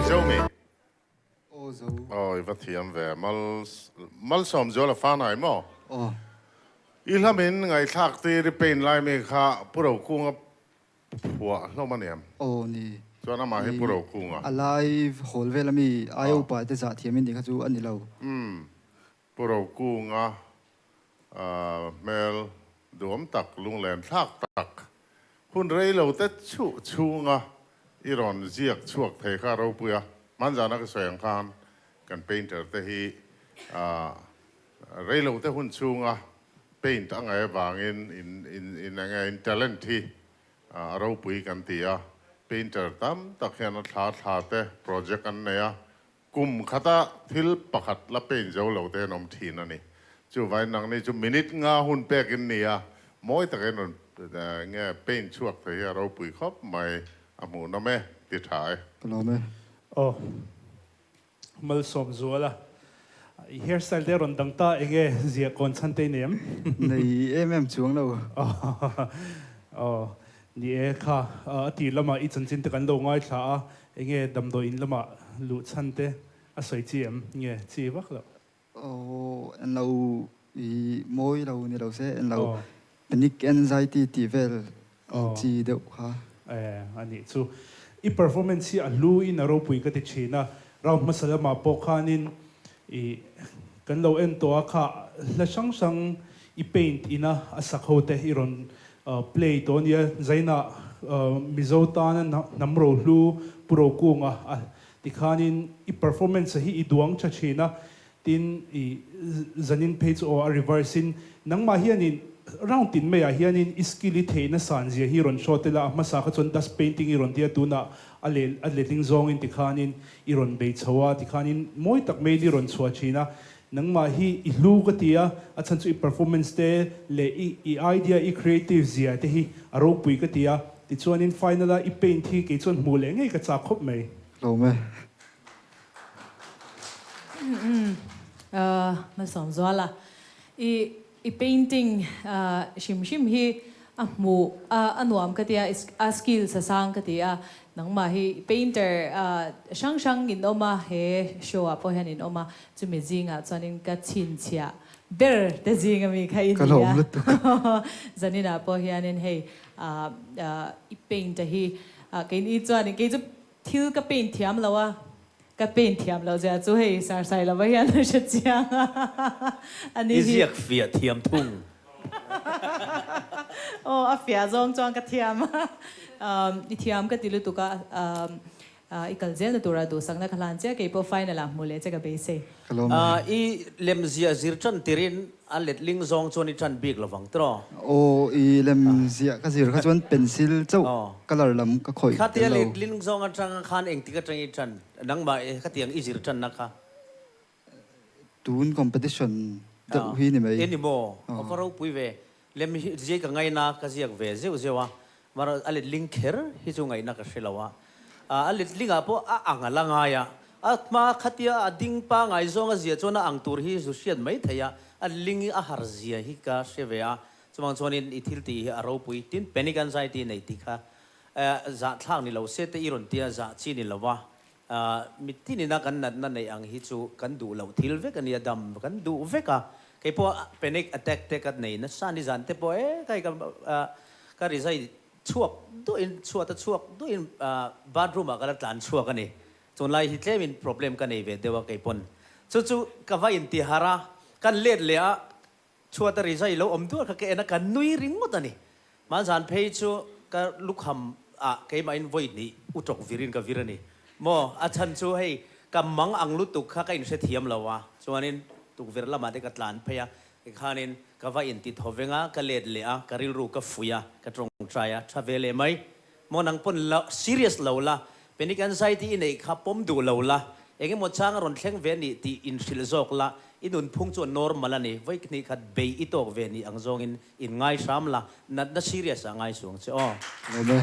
Zomi. Aw zo. Aw i va thiam ve. Mal Malsawm Zuala fa nai maw? Aw. I hla min ngaihthlak tir i paint lai mi kha Pu Rokunga phuah hlawm a niam. Aw ni. Chuan amah hi Pu Rokunga. A lai hawl vel ami aia upa te zah thiam in nih kha chu a ni lo. Umm Pu Rokunga hmel duhawm tak lunglen thlak tak hun rei lo te chhuh chhunga i rawn ziak chhuak thei kha ropui a. Hmanzana ka sawi ang khan kan painter te hi Reilo te hun chhunga paint a ngaih avangin in in in enge in talent hi a ropui kan ti a, painter tam tak hian a thla thla te project an nei a, kum khata thil pakhat la paint zo lo te an awm thin a ni. Chuvain nangni chu minute nga hun pek in ni a, mawi takin rawn enge paint chhuak thei hi a ropui khawp mai, a hmuhnawm e, ti tha e. Ka lawm e. Aw. Malsawm zual a, i hair style te a rawn dang ta enge ziah kawn chhan te i nei em? Nei em em chuang lo. Aw, ni e kha, a tir lamah i chanchin te kan lo ngaithla a, enge damdawi in lamah luh chhan te a sawi chi em? Nge chi vak loh? Aw, en lo i mawi lo ni lo se, en lo panic anxiety tih vel chi deuh kha. E, a nih chu. I performance hi a hlu in a ropui ka ti thin a, round hmasa lamah pawh khanin i kan lo en tawh a kha hla hrang hrang i paint ina a sak ho te i rawn play tawh a nia, Zaina Mizo tana hnam rohlu Pu Rokunga a Tikhanin i performance hi i duang tha thin a, tin i zanin phei chu aw a reverse in nangmah hianin round tin maiah hianin i skill i theihna san zia hi rawn show tel a, a hmasa kha chuan dust painting i rawn tia tunah a leh a letling zawngin tikhanin i rawn bei chho a, tikhanin mawi tak maiin i rawn chhuah thin a, nangmah hi i hlu ka ti a, a chhan chu i performance te leh i i idea i creative zia te hi a ropui ka ti a, Tichuanin final a i paint hi kei chuan hmuh leh ngei ka chak khawp mai. Hlawm e. Malsawm zual a, i i painting hrim hrim hi a hmuh a nuam ka tia, a skills a sang ka ti a, nangmah hi painter hrang hrang in awm a, he show ah pawh hian in awm a, chumi zingah chuanin ka chhinchhiah ber te zing ami kha i ni a, zaninah pawh hianin hei I paint a hi keini chuan kei chu thil ka paint thiam lo a, ka paint thiam loh zia chu hei Sarsai lova hian a hre chiang a, a ni I hi. ziak fiah thiam thung. Aw a fiah zawng chuan ka thiam a, i thiam ka ti lutuk a, I kal zelna tura duhsakna ka hlan che a, kei pawh final ah hmuh leh che ka beisei. Ka lawm e. I lemziah zir tan tirin a letling zawng chuan i tan bik lovang tiraw? Aw, i lemziah ka zir kha chuan pencil chauh colour lam ka khawih tel lo. Khatia letling zawng atang khan engtik atang i tan? Nangmah khatiang i zir tanna kha? Tun competition deuh hi ni mai. Eni maw? Aw ka ropui ve. Lem hi ziai ka ngaina ka ziak ve zeuh zeuh a, mar a letling kher hi chu ngaihna ka hre lo a. A letling ah pawh a ang a la ngai a, a hma khatia a ding pangai zawng a ziah chuan a ang tur hi zu hriat mai thei a, a ling a har zia hi ka hre ve a, chuvang chuanin i thil tih hi a ropui tin panic anxiety nei tih kha zahthlak ni lo se te i rawn tia zah chi ni lo va, Mitinin a kan natna neih ang hi chu kan duh loh thil vek a nia, dam kan duh vek a. Kei pawh panic attack te ka nei nasa nizan te pawh e kai ka ka rizai chhuak duhin chhuat a chhuak duhin bathroom ah ka la tlan chhuak a ni. Tunlai hi tlemin problem ka nei ve deuh a kei pawn. Chu chu ka va inti harh a, kan let leh a Chhuat a rizai lo awm duah kha ka en a, ka nui ringawt a ni. Hmanzan phei chu ka lukham ah keimahin vawi hnih u tawk virin ka vir a ni. Maw, a chhan chu hei ka mang ang lutuk kha ka inhrethiam lo a, chuanin tukverh lamah te ka tlan phei a, tikhanin ka va inti thaw veng a, ka let leh a, ka rilru ka fuih a, ka tawngtai a, tha ve leh mai. Maw nang pawn la serious lo la, panic anxiety i neih kha pawm duh lo la, eng emaw chang a rawn thleng ve nih tih inhrilh zawk la, i nunphung chu a normal a ni, vawi hnih khat bei i tawk ve nih ang zawngin in ngai hram la, natna serious ah ngai suang che aw. Lawm e.